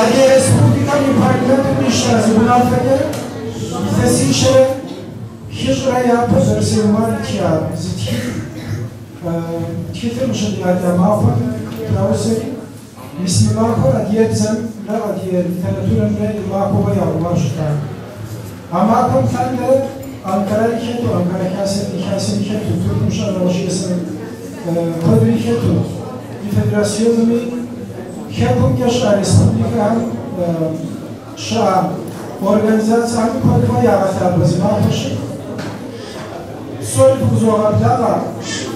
Адыгэ Республикэм и парламентым къищта зы унафэкӏэ илъэсищэрэ хыщӏрэ япэ Бэрсей Умар итха зы тхылъ, тхылъыр къыщыдигъэкӏа махуэм траусэри, мис мы махуэр адыгэбзэмрэ адыгэ литературэмрэ и махуэуэ ягъэувауэ щыта. А махуэм лъандэрэ Анкарари хэту, Анкара Хасэри хэту, Тыркум щыӏэ нэгъуэщӏ Хасэ куэдри хэту, ди федерасионми хэкумкӏэ щыӏэ республикэхэм щыӏэ организацэхэми куэдыуэ ягъэлъапӏэ зы махуэщи, псори фыкъызогъэблагъэ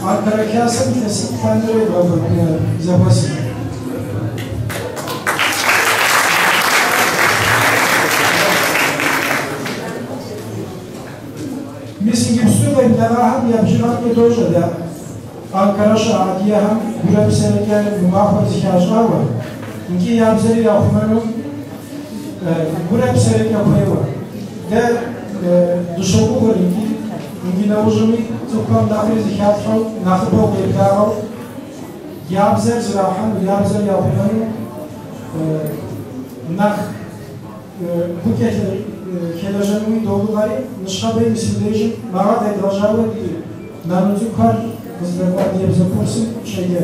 Анкара Хасэм илъэситӏ лъандэрэ едгъэкӏуэкӏ зэхуэсым. Мис иджыпсту къеблэгъахэм я бжыгъэмкӏэ дощӏэ дэ Анкара щыӏэ адыгэхэм гурэ псэрэкӏэ мы махуэр зыхащӏауэ, икӏи я бзэри яхъумэну гурэ псэрэкӏэ хуейуэ. Дэ дыщогугъыр икӏи иджы нэужьми цӏыхухэм нэхъри зыхалъхьэу, нэхъыбэу къеблагъэу я бзэр зрахьэну, я бзэр яхъумэну нэхъ гукӏэ хэлэжьэнуи догугъэри, ныщхьэбэи мис мыбдежым мэгъэ къедгъэжьауэ ди нану цӏыкӏухэр къыздэкӏуа адыгэбзэ курсым щеджэ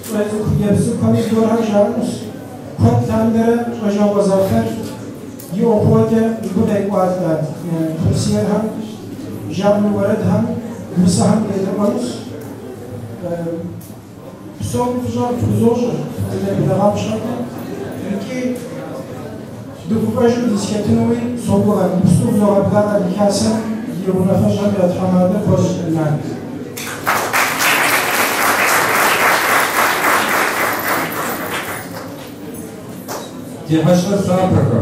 щӏалэ цӏыкӏу хъыджэбз цӏыкӏухэми зыгуэрхэр жаӏэнущ. Куэд лъандэрэ Щӏэжокъуэ Зафэр и ӏуэхугъуэкӏэ мыбы къекӏуалӏэ курсиерхэм жаӏэну уэрэдхэм, усэхэм дедэӏуэнущ. Псоми фӏыщӏэ фхузощӏыр фыкъызэреблэгъам щхьэкӏэ икӏи дыгуфӏэжу дызэхэтынуи согугъэ. Иджыпсту фызогъэблагъэ ди Хасэм и унафэщӏхэм я тхьэмадэ Куэщӏ Инал. Ди хьэщӏэ лъапӏэхэ,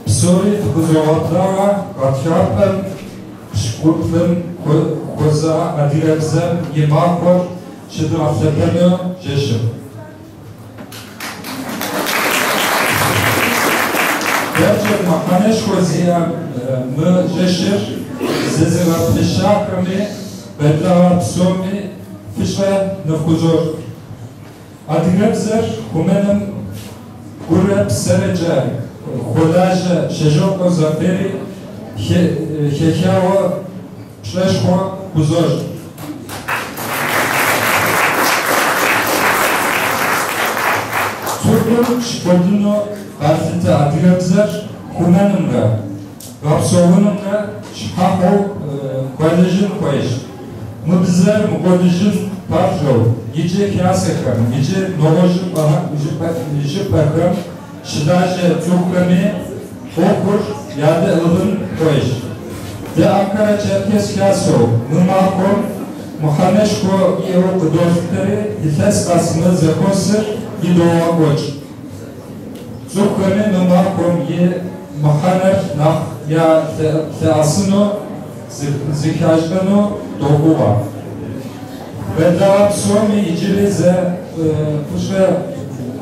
псори фыкъызогъэблагъэ гъатхапэм пщыкӏуплӏым хуэза адыгэбзэм и махуэр щыдгъэлъэпӏэну жэщым. Дэркӏэ мыхьэнэшхуэ зиӏэ мы жэщыр зэзыгъэпэщахэми къеблэгъа псоми фӏыщӏэ ныфхузощӏ. Адыгэбзэр хъумэным гурэ псэрэкӏэ хуэлажьэ Шэжокъуэ Зафери хэхауэ пщӏэшхуэ хузощӏ. Тыркум щыкӏуэдыну къалъытэ адыгэбзэр хъумэнымрэ гъэпсэунымрэ щхьэхуэу хуэлэжьын хуейщ. Мы бзэр мыкӏуэдыжын папщӏэу иджы хасэхэм, иджы нэгъуэщӏ щӏыпӏэхэм щылажьэ цӏыхухэми ӏуэхур ядэӏыгъын хуейщ. Дэ Анкара Черкес Хасэу мы махуэм мыхьэнэшхуэ иӏэу къыдолъытэри, илъэс къэс мы зэхуэсыр идогъэкӏуэкӏ. Цӏыхухэми мы махуэм и мыхьэнэр нэхъ ялъэӏэсыну, зыхащӏэну догугъэ. Къеблэгъа псоми иджыри зэ фӏыщӏэ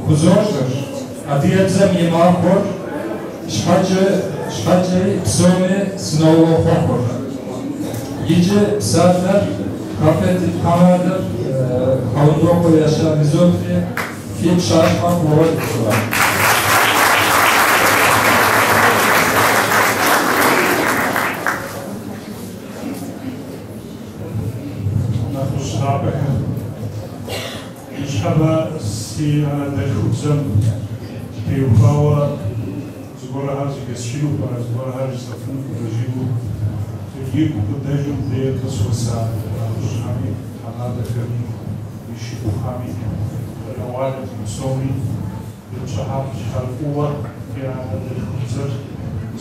хузощӏыр. Адыгэбзэм и махуэр щхьэкӏэ псоми сынывохъуэхъур. Иджы псалъэр КАФФЕД и тхьэмадэр Хьэундокъуэ Яшар изотри, фи пащхьэм фӏыуэ дыхуэ. Нэхъыжь лъапӏэхэр. Ныщхьэбэ си анэдэлъхубзэм теухуауэ зыгуэрхэр зэхэсхыну пӏэрэ, зыгуэрхэр жысӏэфыну пӏэрэ жиӏэу игу къыдэжу мыбдеж къызэхуэса нэхъыжьхэми, тхьэмадэхэми, ди шыпхъухэми, щӏалэгъуалэми псоми ди пщыхьэщхьэр фӏыуэ фи анэдэлъхубзэр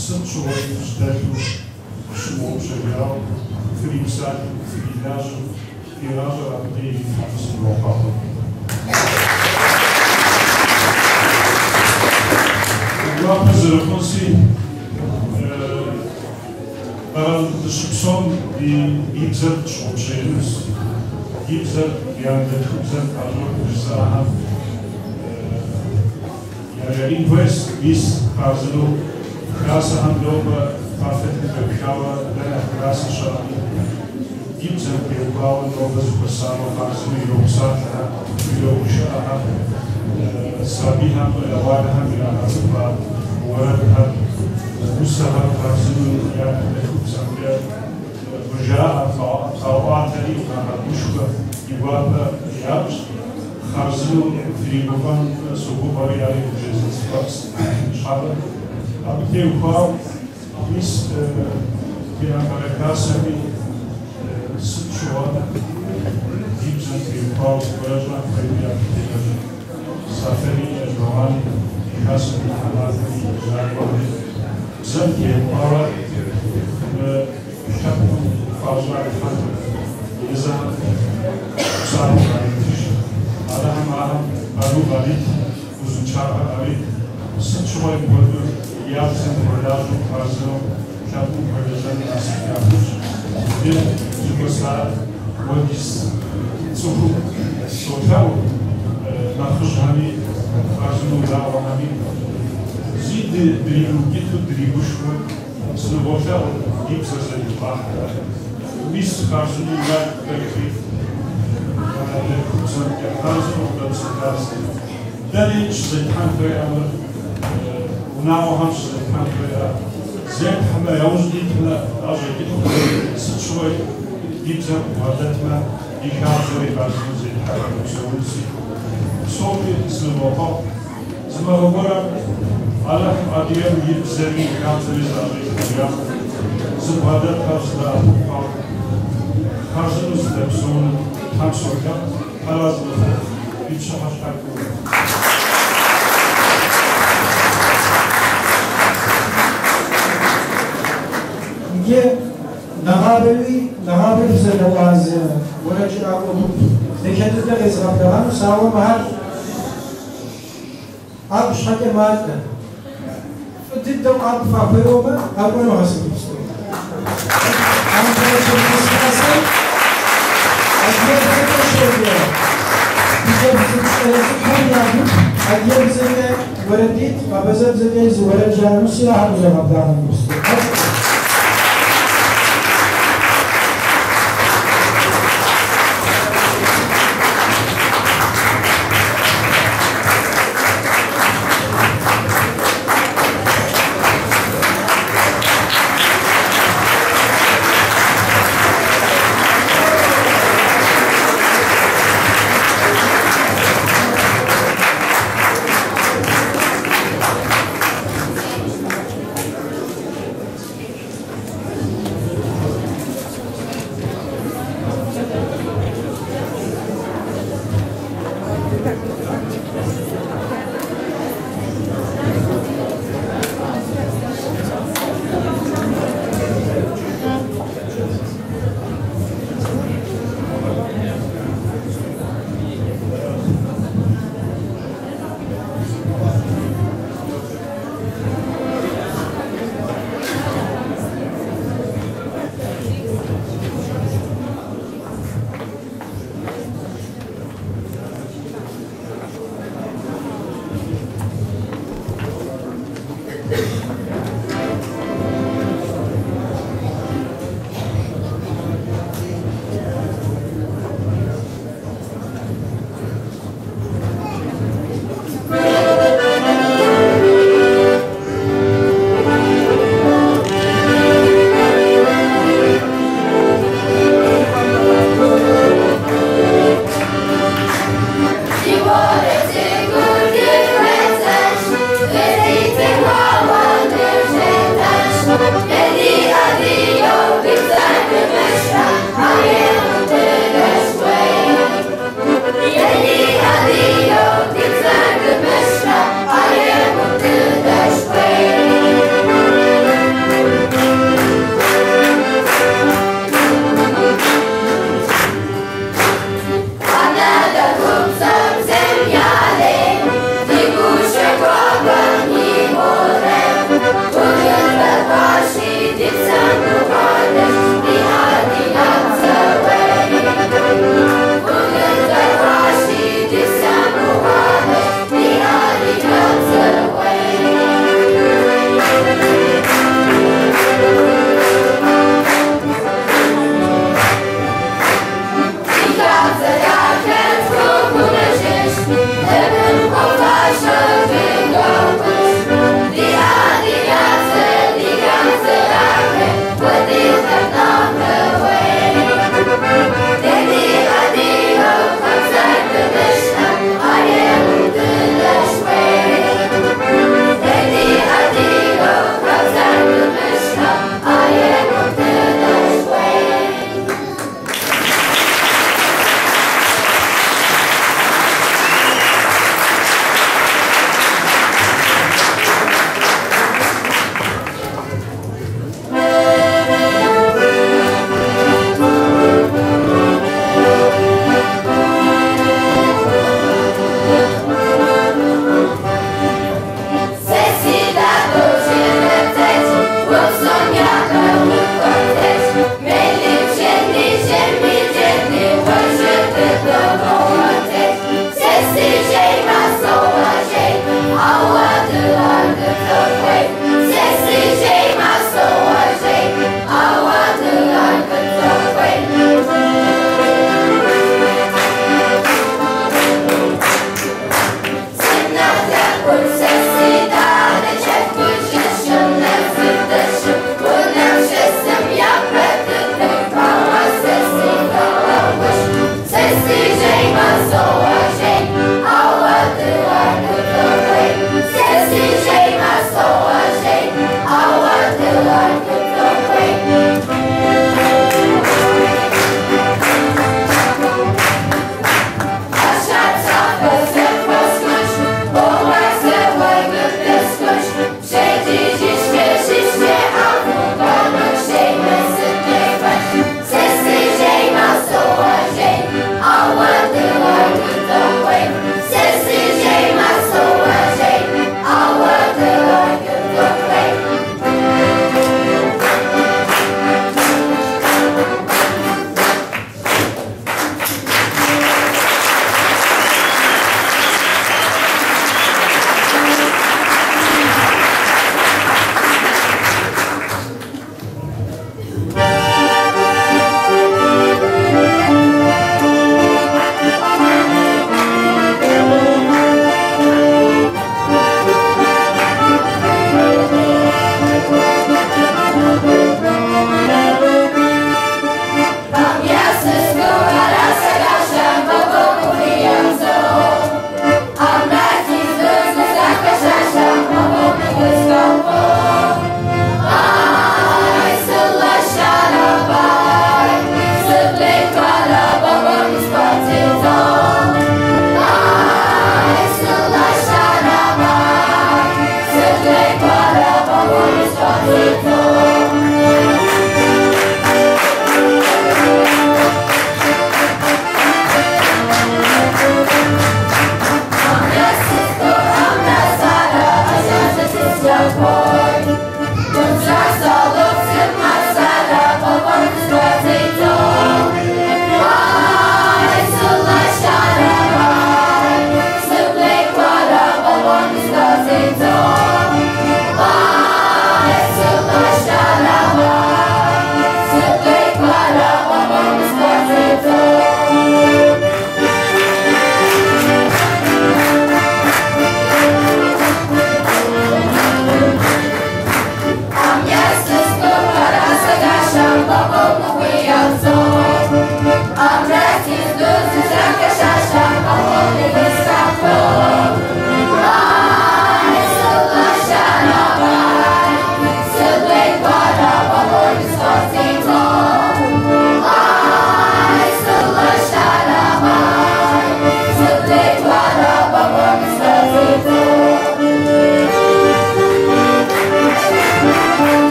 сыт щыгъуи фжьэдэлъу фщымыгъупщэжауэ, фрипсалъэу, фрилажьэу, фи гъащӏэр абыкӏэ ирифхьэну сынывохъуэхъу. Гуапэ зэрыхъунси, къэрал дыщыпсэум ди бзэр тщыгъупщэжынущ, ди бзэр, ди анэдэлъхубзэр тӏэщӏоху жызыӏэхэм яжаӏэн хуейщ, мис хъарзынэу хасэхэм нобэ КАФФЕД-м къепхауэ дэнэ хасэ щыӏэми. Ди бзэм теухуауэ нобэ зэхуэсауэ хъарзынэу иропсалъэхэр, ирогушыӏэхэр, сабийхэм, щӏалэгъуалэхэм ирагъэцӏыхуа уэрэдхэр, усэхэр хъарзынэу я анэдэлъхубзэмкӏэ къыжаӏэ, къаӏуатэри, къагъэгушхуэ, ди гуапэ ящӏ. Хъарзынэу фригуфӏэн согугъэри, ари къывжесӏэн сфӏэфӏщ щхьэпэ. Абы теухуауэ мис ди Анкъэрэ Хасэми сыт щыгъуэ ди бзэм теухуауэ зыгуэрэ щӏэн хуейми абы телэжьэн. Сафэри Эрдогъани, ди Хасэм и тхьэмадэми и лэжьакӏуэхэми бзэм теухуауэ мы лъэпкъым хуащӏа хьэкъыр езыхэм псапэ къаритыж. Алыхьым ахэм къару къарит, узыншагъэ къарит. Сыт щыгъуи мыпхуэдэу я бзэм хуэлажьэу хъарзынэу лъэпкъым хуэлэжьэну насып яхуищӏ. Иджы зэхуэса хуэдиз цӏыхум солъэӏу, нэхъыжьхэми, хъарзынэу унагъуэхэми зи дримыукӏыту, дригушхуэу сыныволъэӏу ди бзэр зэривгъахьэ. Мис хъарзынэу ягу къэкӏри, анэдэлъхубзэмкӏэ хъарзынэу къыдэпсэлъащ. Дэри щызетхьэн хуейӏэмэ, унагъуэхэм щызетхьэн хуейӏэ, зетхьэмэ, яужь дитмэ, ӏэщӏэкӏынукъым, сыт щыгъуи ди бзэр къыбгъэдэтмэ, ди хабзэри хъарзынэу зетхьэу дыпсэунщи. Псоми сынывохъуэхъу. Зы махуэ гуэрым Алыхьым адыгэм и бзэри и хабзэри зыӏэщӏилъхьэжам, зыбгъэдэтхэр зыдэӏэпыкъухэр хъарзынэу зыдэпсэуну Тхьэм солъэӏу, Тхьэразэ къыфхухъу, фи пщыхьэщхьэр фӏыуэ. Иджы нэгъабэуи нэгъабэ фызэдэӏуа зы уэрэджыӏакӏуэ гуп дахэ дыдэ къезгъэблэгъэнущ, ауэ мыхэр ӏэгу щхьэкӏэ малӏэ. Фӏы дыдэу ӏэгу фахуеуэмэ, къэкӏуэнухэр иджыпсту. Анкара Черкес Хасэм адыгэбзэкӏэ щеджэ хъыджэбз цӏыкӏу щӏалэ цӏыкӏухэм я гуп адыгэбзэкӏэ уэрэдитӏ, абазэбзэкӏэ зы уэрэд жаӏэнущи, ахэр къызогъэблагъэ иджыпсту.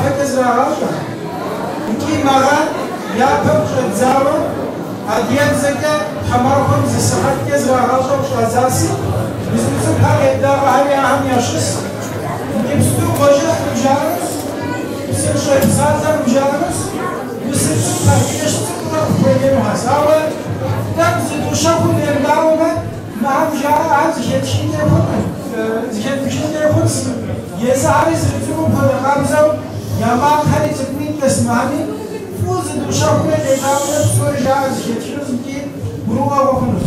къафэкӏэ зрагъащӏэ. Икӏи мэгъэ япэм щӏэддзауэ адыгэбзэкӏэ тхьэмахуэм зы сыхьэткӏэ зрагъащӏэу щӏадзаси, мис мы цӏыкӏухэр къеблагъэхэри ахэм ящыщ. Иджыпсту къуажэхь къыбжаӏэнущ, псынщӏэ псалъэ къыбжаӏэнущ, мисыр цӏыкӏухэр, кӏэщ цӏыкӏурэ къыпхуеджэнухьэс. Ауэ тӏэкӏу зыдущэхуу демыдаӏуэмэ, мыхэм жаӏэхэр зэхэтхынкӏэ хъунущ, зэхэтхынкӏэ хъунщ. Езыхэри зэрыцӏыкӏум хуэдэ къабзэу я макъхэри цӏыкӏуитӏэс мыхэми, фӏыуэ зыдущэхурэ дедаӏуэмэ, псори жаӏэр зэхэтхынущ икӏи гурыӏуэгъуэ хъунущ.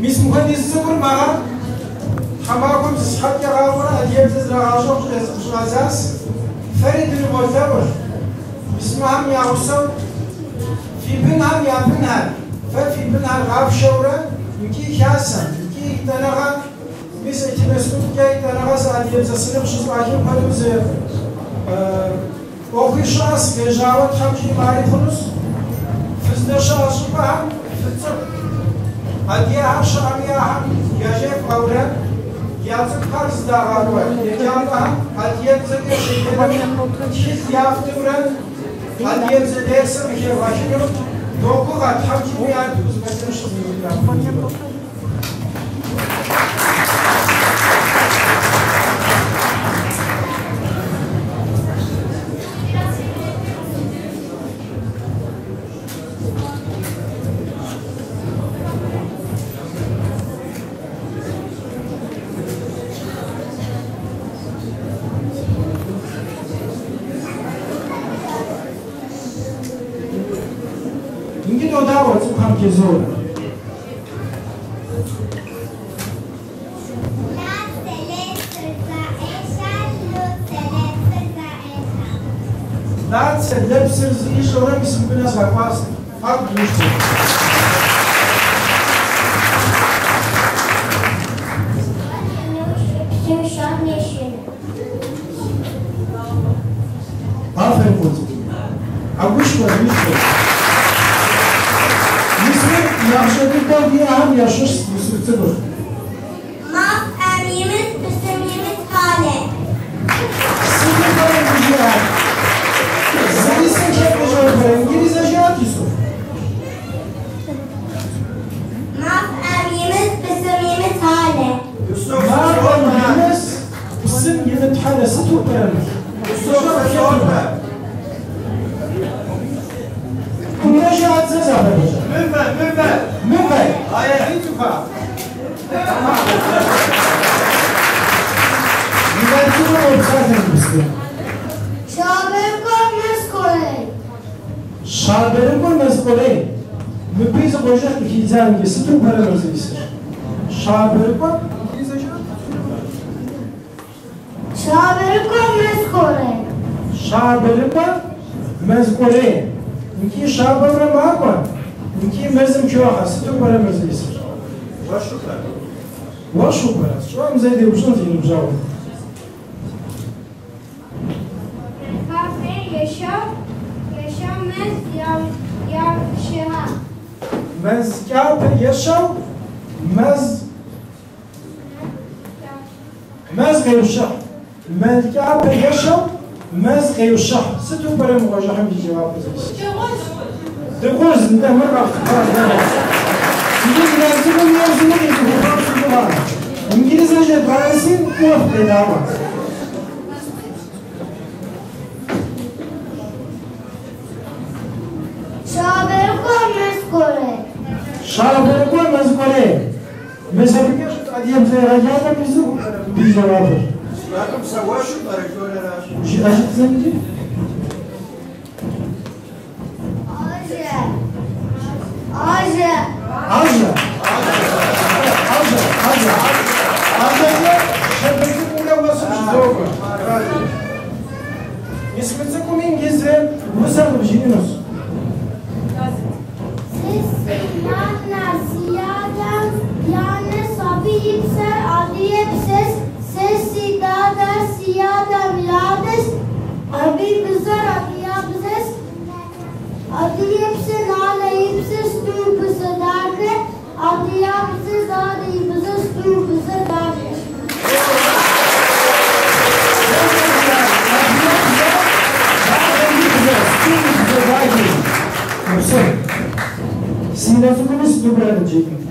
Мис мыхуэдиз цӏыкӏур мэгъэ тхьэмахуэм зы сыхьэткӏэ къакӏуэрэ адыгэбзэ зрагъащӏэу къыщӏадзащ. Фэри дыныволъэӏур. Мис мыхэм я гъусэу фи бынхэм я бынхэр, фэ фи бынхэр къафшэурэ икӏи хасэм, икӏи итӏанэгъэ, мис итынэстукӏэ итӏанэгъэ зы адыгэбзэ сыным къыщызэӏуахын хуэдэу зы ӏуэхуи щыӏэс, къежьауэ Тхьэм жиӏэмэ ари хъунущ. Фыздэщыӏэ щӏыпӏэхэм фыцӏыкӏу. Адыгэхэр щыӏэми ахэм яжефӏэурэ я цӏыкӏухэр здагъакӏуэ еджапӏэхэм адыгэбзэкӏэ щеджэну тхылъ яфтыурэ адыгэбзэ дерсыр къыхевгъэхыну догугъэ, Тхьэм жиӏэми ар тхузэфӏэкӏынущ. Иджы додаӏуэ цӏыкӏухэм тезорэ. Лацэ, лэпсыр зыӏищӏэурэ мис мыбы нэс къэкӏуащ. ӏэгу дыушхуэ. Афэрин къуэ цӏыкӏу. ӏэгушхуэ, дыушхуэ. Мис мыр нэхъыщӏэ дыдэу диӏэхэм ящыщщ Юсуф цӏыкӏур. Мафӏэм имыс, псым имытхьэлэ. Сыту пӏэрэ мыбы жиӏар? Зыӏисым хэт къищӏэу пӏэрэ? Иджыри зэ жыӏэт, Юсуф. Мафӏэм имыс, псым имытхьэлэ. Мафӏэм имыс, псым имытхьэлэ. Сыту пӏэрэ мыр? Нтӏэ жыӏэт зэ, Зафэр-пэщэ. Мывэ, мывэ. Мывэ. Ае. Инал цӏыкӏур къопсалъэ иджыпсту. Щабэрыкӏуэ мэзкъурей. Щабэрыкӏуэ мэзкъурей. Мыбы зы къуажэхь къыхидза иджы сыту пӏэрэ мыр зыӏисыр? Щабэрыкӏуэ? Щабэрыкӏуэ мэзкъурей. Щабэрыкӏуэ мэзкъурей. Икӏи щабэурэ макӏуэ, икӏи мэзым хохьэ. Сыту пӏэрэ мыр зыӏисыр? Уэщу пӏэрэ? Уэщу пӏэрэ? Сщӏэм зэ деупщӏын ди ныбжьэгъум. Кафе ещэу, ещэу мэз ящыхьэ. Мэз кӏапэ ещэу, мэз мэз къеущыхь. Мэл кӏапэ ещэу, мэз къеущыхь. Сыту пӏэрэ мы къуажэхьым и жэуапыр зыӏисыр? Дыгъужь, нтӏэ, мыр къэфтыхуащ. Иджы Инал цӏыкӏум ейр зыми къицӏыхуфауэ си гугъэкъым. Иджыри зэ жедгъэӏэнси, фӏыуэ фыкъедаӏуэ. Щабэрыкӏуэ мэзкъурей. Щабэрыкӏуэ мэзкъурей. Мис абыкӏэ щыт адыгэбзэ егъэджакӏуэм ицӏыху мыбы и жэуапыр. Сщӏакъым, сэ уэщу пӏэрэ жыхуэӏэращ. Жыӏэжыт зэ иджы. Ажэ. Ажэ. Ажэ. Ажэ, ажэ. Ажэкӏэ щабэ цӏыкӏуурэ уэсым щызокӏуэ. Мис мы цӏыкӏуми иджы зы усэ къыбжиӏэнущ. Сэ си нанэ, си адэм и анэщ, абы и псэр адыгэбзэщ. Сэ си дадэ, си адэм и адэщ, абы и бзэр адыгэбзэщ. Адыгэбзэ нанэ и бзэщ, ду бзэ дахэ. Адыгэбзэ дадэ и бзэщ, ду бзэ дахэщ. Упсэу. Синэ цӏыкӏуми сыту пӏэрэ къыджиӏэнур?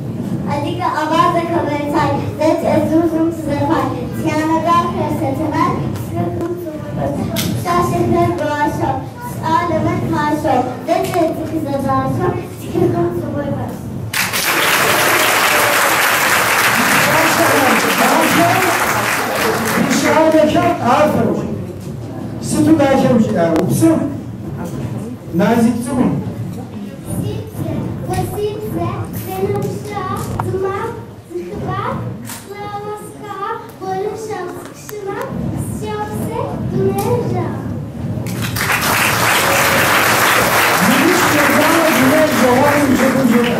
Адыгэ, абазэ, къэбэртай, зэкӏэ зыужьым сызэфай. Си анэ дахэр Сэтэнай, схэкум сыуэрэд. Пщащэхэр гуащэу, щӏалэмэ пашэу, зэкӏэ дыкъызэдащэу, си хэкум сыуэрэд. Ди щӏалэхэр къафэу, сыту дахэу жиӏа, упсэу. Назик цӏыкӏум. Си бзэ, уэ си бзэ, дэнэ ущыӏэ, зы макъ, зы хъыбар, сщӏэуэ гуэрыщэу сыкъыщымэ, сщопсэ дунейр жьэгъу. Иужь дунейр жэгъуэным жыпӏэу жеӏэ.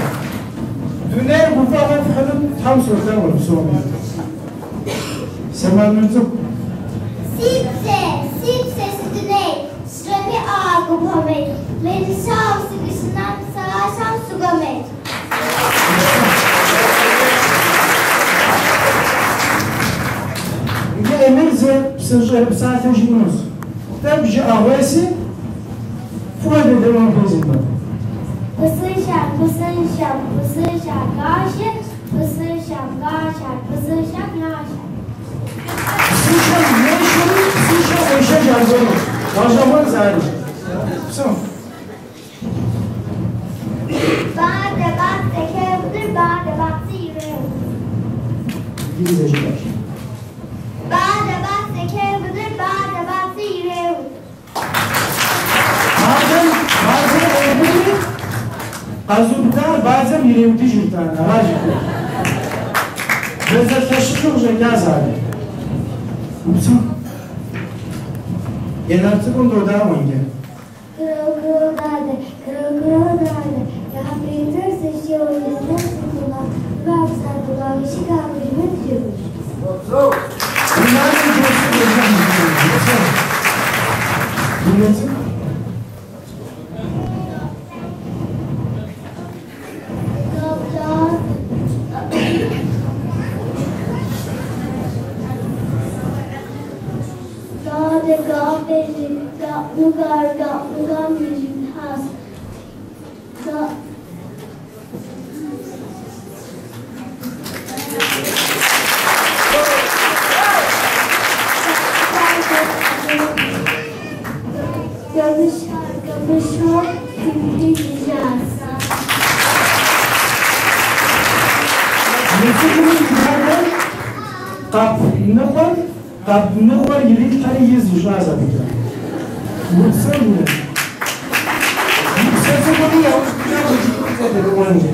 Дунейр гуфӏэгъуэ фхьыну Тхьэм солъэӏур псоми. Сэмэнур цӏыкӏу. Си бзэ, си бзэ, си дуней, сщӏэми ӏэ гупэмей, мелыщау сыкъыщынам, сэращам сыгуэмей. Иджы Эмир зы псынщӏэрыпсалъэ жиӏэнущ. Тӏэкӏу жыӏэгъуейси, фӏыуэ дедэӏуэн хуей зыгуэр. Пысыщам, пысыщам, пысыщам, гашэ, пысыщам, гашэ, пысыщам, яшэ. Псышэм ешэри, псышэ къешэж аргуэру. Гъэщӏэгъуэн зари. Псэу. Бадэ, бадэ, хевдыр, бадэ, бадэ, иреу. Иджыри зэ жыӏэж. Бадэ, бадэ, хевдыр, бадэ, бадэ, иреу. Бадэм, бадэр къеубыдри, къэзубыдар бадзэм иреудыж итӏанэ, аращ жыхуиӏэр. Зэзэлъэщыжу къыщӏэкӏа зари. Упсэу. Енар цӏыкӏум додаӏуэ иджы. Кро, кро, дадэ, кро, кро, дадэ, я придёрся, еще я Унагъуэм тесу ежьэн. Упсэу. Динэ цӏыкӏу. Dade, gabe, nugar, nugam, has. Da, Gamışar, gamışar, yiyeceğiz. Мы цӏыкӏум и дадэр къэп ныкъуэр, къэп ныкъуэр ирилъхьэри из ищӏащ абыкӏэ. Упсэу, Динэ. И псэ цӏыкӏуми яужькӏэ къыжиӏэу зэдэӏуэнкӏэ.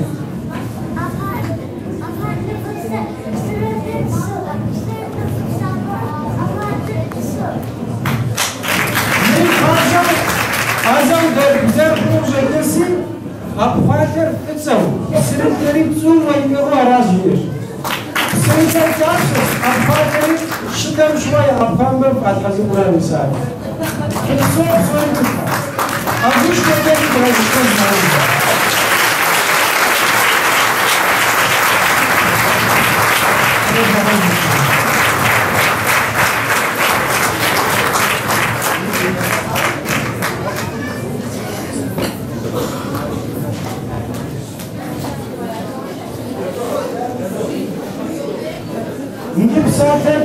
Мы пащӏэм ӏэзэу дэрбзэр хъуну къыщӏэкӏынси, ӏэпхъуалъэр фӏыцӏэу, псырылъэри цӏууэ иӏыгъыу аращ жиӏэр. Псырылъэр кӏапсэщ, ӏэпхъуалъэри щыдэм щыгъуэ я ӏэпхъуамбэр фӏалъхьэзыӏурэ мис ар. Фӏыцӏэу псори фӏыцӏэ. Абышкӏэкӏэ дгъэгушхуэн наужь. Иджы псалъэр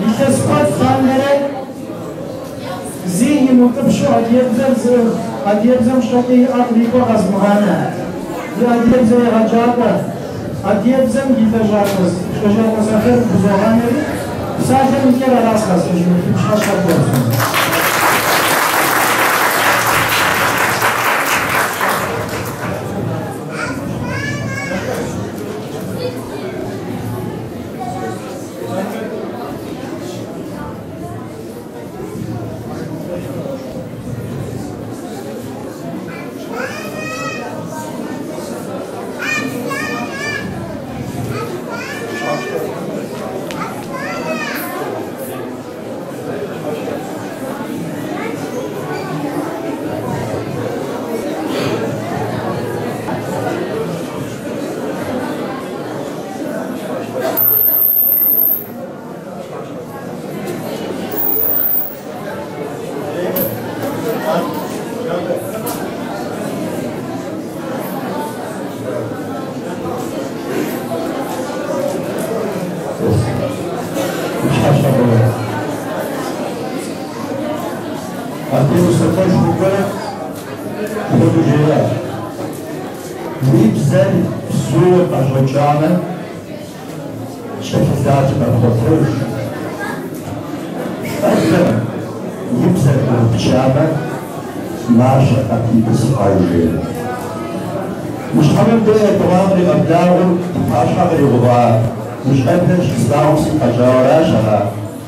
илъэс куэд лъандэрэ зи имыутӏыпщу адыгэбзэр зыӏыгъ, адыгэбзэм щхьэкӏэ и ӏэ кърикӏуэ къэзмыгъанэ. И адыгэбзэ егъэджакӏуэ, адыгэбзэм и лэжьакӏуэ, лэжьакӏуэ Сэфэр бызогъанэри, псалъэм и кӏэр аращ къэсхьыжыну, фи пщыхьэщхьэ фӏыуэ. Абы усакӏуэшхуэ гуэрым апхуэдэу жиӏащ: Уи бзэр бзууэ пӏэщӏэкӏамэ, кӏэлъылъати къэпхъуэтэж. Щӏэблэм и бзэр ӏурыпчамэ, мащэ къэпитӏысхьэж, жеӏэ. Ныщхьэбэм дэ етӏуанэ къригъэблагъэу ди пащхьэ къригъэува мы щӏэблэр щыслъагъум сигу къэкӏауэращ а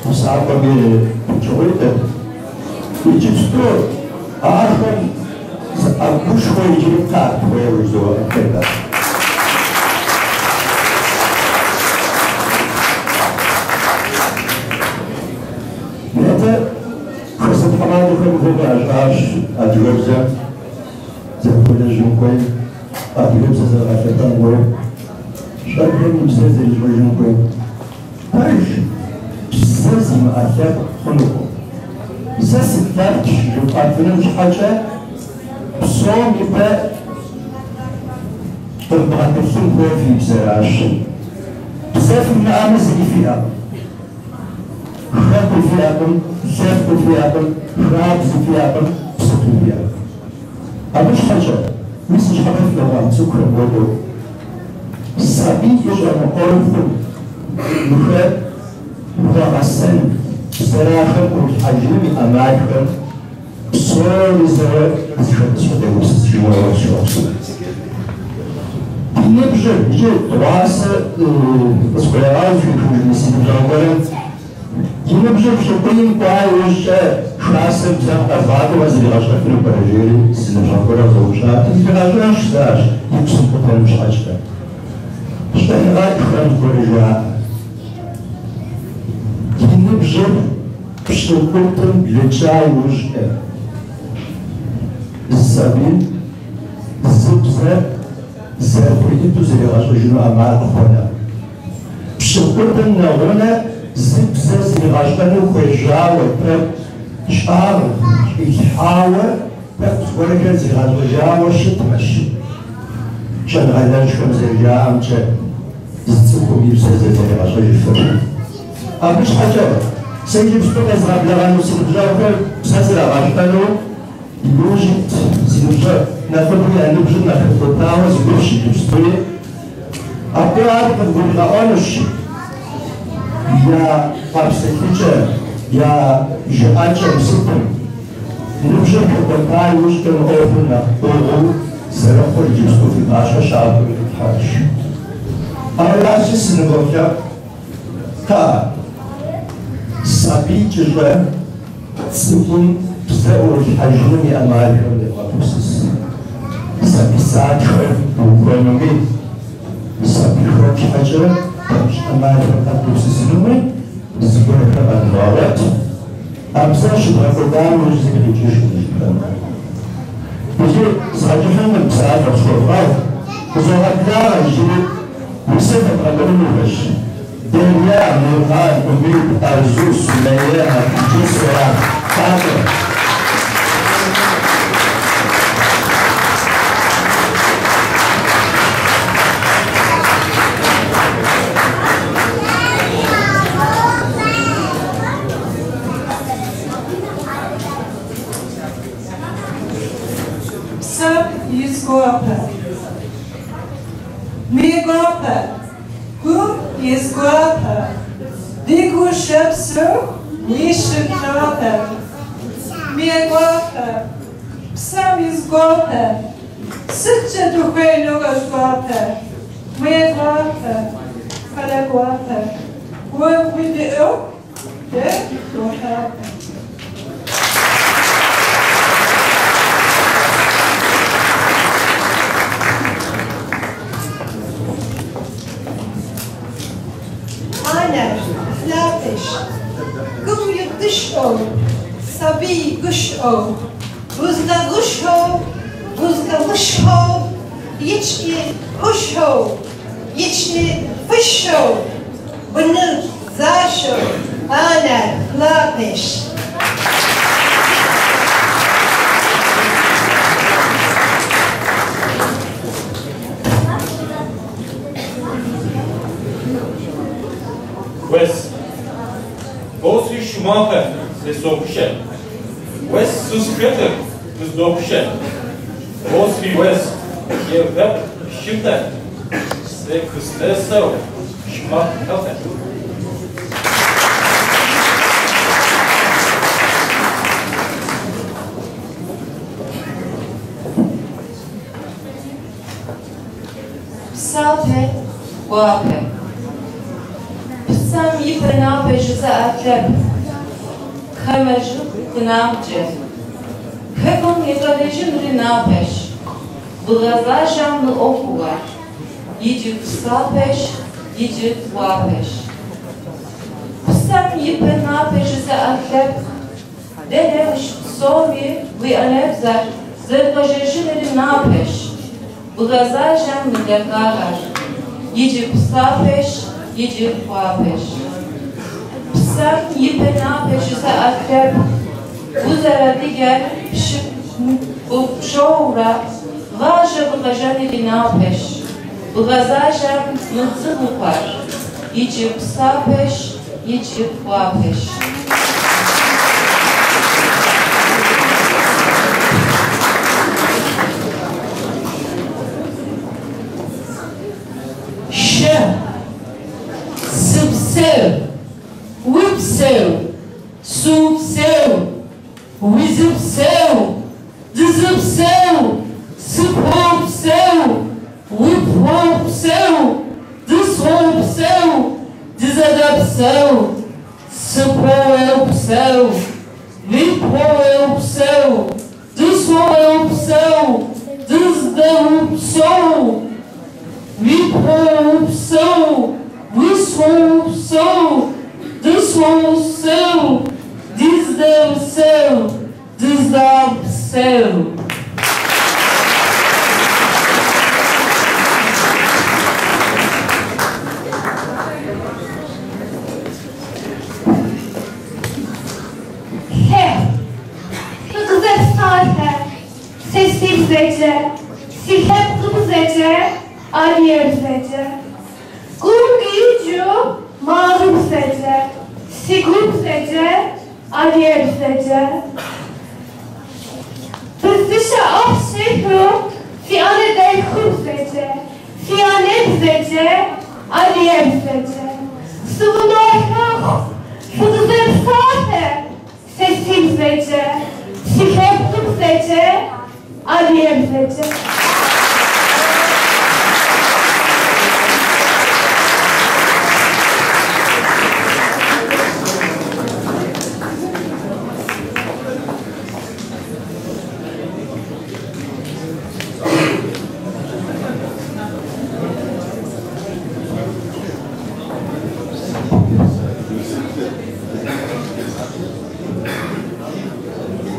усакӏуэм и пычыгъуитӏыр. Иджыпсту ахэм зы ӏэгушхуэ иджыри къат хуейуэ жызоӏэ. Нетӏэ хасэ тхьэмадэхэм и гугъу ящӏащ адыгэбзэм зэрыхуэлэжьэн хуейм, адыгэбзэр зэрыгъэлъэпӏэн хуейм, щӏэблэм и бзэр зэрищӏэжын хуейм. Пэж, бзэ зимыӏэ лъэпкъ хъунукъым. Сэ сылъэпкъщ жыпӏэфыным щхьэкӏэ псом ипэ къывбгъэдэлъын хуейр фи бзэращ. Бзэ фимыӏэмэ зыри фиӏэкъым. Хэку фиӏэкъым, лъэпкъ фиӏэкъым, хабзэ фиӏэкъым, псыхъуи фиӏэкъым. Абы щхьэкӏэ, мис ныщхьэбэ флъэгъуа цӏыхухэм хуэдэу, сабий щӏэмыӏуэхум мыхэр хуэгъэсэн бзэр ахэм ӏурылъхьэжыным и ӏэмалхэм псори зэуэ дызэхэтӏысхьэу дегупсысыжыну сыщохъу. Ди ныбжьыр иджы дыгъуасэ къысхурегъэз жыхужми си ныбжьэгъу гуэрым и ныбжьыр пщыкӏуийм кӏуа иужькӏэ хасэм бзэм къэзгъакӏуэмэ зригъэщӏэфыну пӏэрэ жери си ныбжьэгъу гуэрым къызэупщӏати, зригъэщӏэнщ жысӏащ, и псым къутэным щхьэкӏэ. Щӏэныгъэлӏхэм зыгуэр жаӏэ. Ди ныбжьыр пщыкӏутӏым блэкӏа иужькӏэ зы сабийм зы бзэ зэрыхуей дыдэу зригъэщӏэжыну ӏэмал къыхуэнэкъым. Пщыкӏутӏым нэгъунэ зы бзэ зригъэщӏэну хуежьауэ, тӏэкӏу щӏагъ щӏилъхьауэ, тӏэкӏу зыгуэрхэр зригъэщӏэжауэ щытмэщ. Щӏэныгъэлэжьхэм зэрыжаӏэмкӏэ, зы цӏыхум и бзэр зэригъэщӏэжыфыр. Абы щхьэкӏэ сэ иджыпсту къезгъэблэгъэну си ныбжьэгъухэр бзэ зрагъэщӏэну иужь ит си ныбжьэгъу нэхъыбэу я ныбжьыр нэхъ хэкӏуэтауэ зы гупщ иджыпстури. Абы ар къывгуригъэӏуэнущ я къэпсэлъыкӏэ, я жыӏэкӏэм, сытым. Ныбжьыр хэкӏуэта иужькӏэ мы ӏуэхур нэхъ гугъуу зэрыхъур иджыпсту фи пащхьэ щабэу итлъхьэнщ. Аращи, сыныволъэӏу, кхъыӏэ, сабийкӏыщӏэ цӏыхум бзэ ӏурылъхьэжыным и ӏэмалхэм девгъэгупсыс. Сабий садхэр духуэнуми, сабийхэм щхьэкӏэ нэмыщӏ ӏэмалхэр къэдгупсысынуми, зыгуэрхэр къэдвгъэгъуэт. А бзэр щыдгъэкӏуэдам иужь зыри къикӏыжкъым жыпӏэмэ. Иджы згъэкӏыхьынкъым псалъэр схуэвгъэгъу, къызогъэблагъэ иджыри усэ хэдгъэдэӏунухэщ. Дерья, Нурхъан, Умид, Арзу, Сумейе, Хьэтиджэ, Соран. Къакӏуэ. Псэм и гуапэ. Мейкъуапэ, гум и гуапэ, ди гур щэпсэу уи щӏы кӏапэ. Мейкъуапэ, псэм и гуапэ, сыткӏэ дыхуеину жэуапэ? Мейкъуапэ, къалэ гуапэ, уэ уимыӏэу дэ долъапэ. Анэр лъапӏэщ, гум и дыщэу, сабий гущэу, узыгъэгушхуэу, узыгъэӏущэу, икӏи ӏущэу, икӏи фӏыщэу, быныр защэу, анэр лъапӏэщ. Уэс. Къосри щӏымахуэр, зесогъущэ. Уэс сызыхэтыр къыздопшэ. Уэсри уэс, ехэп щытэ. Сэ къыслъэсэу щхьэ хэлъэ. Псапэ, гуапэ. Псэм и пэ напэ жызыӏэ лъэпкъ. Хамэжьы хъунамкӏэ. Хэкум и напэщ. Бгъэзажэм мы ӏуэхугъуэр. Иджы псапэщ, иджы гуапэщ. Псэм и пэ напэ жызыӏэ лъэпкъ. Дэнэ ущыпсэуми уи анэбзэр зэрыбгъэжэжынури напэщ. Бгъэзажэм мы дахагъэр. Иджы псапэщ, иджы гуапэщ. Псэм и пэ напэ жызыӏэ лъэпкъ. Узэрыадыгэр пщыгъупщэурэ гъажэ бгъэжэнури напэщ. Бгъэзажэм мы дзыгъухэр. Иджы псапэщ, иджы гуапэщ. Шы, сыпсэу, упсэу, супсэу, уизыпсэу, дызыпсэу, сыпхуэупсэу, упхуэупсэу, дысхуэупсэу, дызэдэпсэу, сыпхуэупсэу, уипхуэупсэу, дысхуэупсэу, дыздэупсэу, уипхуэупсэу, уисхуэупсэу, дысхуэупсэу, дыздэупсэу, дыздэпсэу. Лъэ, фыкъызэпсалъэ, сэ си бзэкӏэ, си лъэпкъыбзэкӏэ, адыгэбзэкӏэ. Гум къикӏыу мамырыбзэкӏэ, си губзэкӏэ, адыгэбзэкӏэ. Быдзышэ ӏэфӏ щиху фи анэдэлъхубзэкӏэ, фи анэбзэкӏэ, адыгэбзэкӏэ. Сывынолъэӏу, фыкъызэпсалъэ, сэ си бзэкӏэ, си лъэпкъыбзэкӏэ, адыгэбзэкӏэ.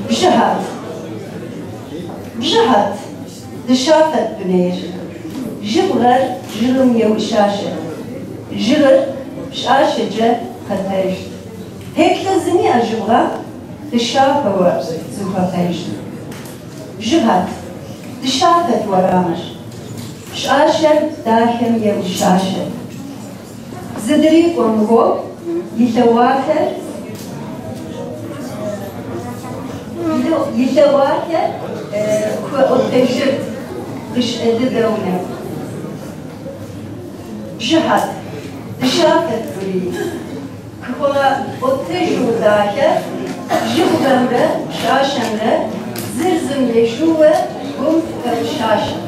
Бжыхьэт. Бжыхьэт. Дыщафэт дунейр. Жьыбгъэр жыгым еӏущащэ. Жыгыр пщӏащэкӏэ къэтэжт. Теплъэ зимыӏэ жьыбгъэм дыщафэуэ зыхуэпэжт. Бжыхьэт. Дыщафэт уэрамыр. Пщӏащэр дахэм еӏущащэт. Зыдрикӏуэм гъуэгу илъэгъуахэр хуэӏуэтэжырт къыщыӏэ нэгу. Бжыхьэт. Дыщафэт дунейр. Къыхуэӏуэтэжу дахэр жьыбгъэмрэ пщащэмрэ зыр зым ежьууэ гум хэӏущащэт.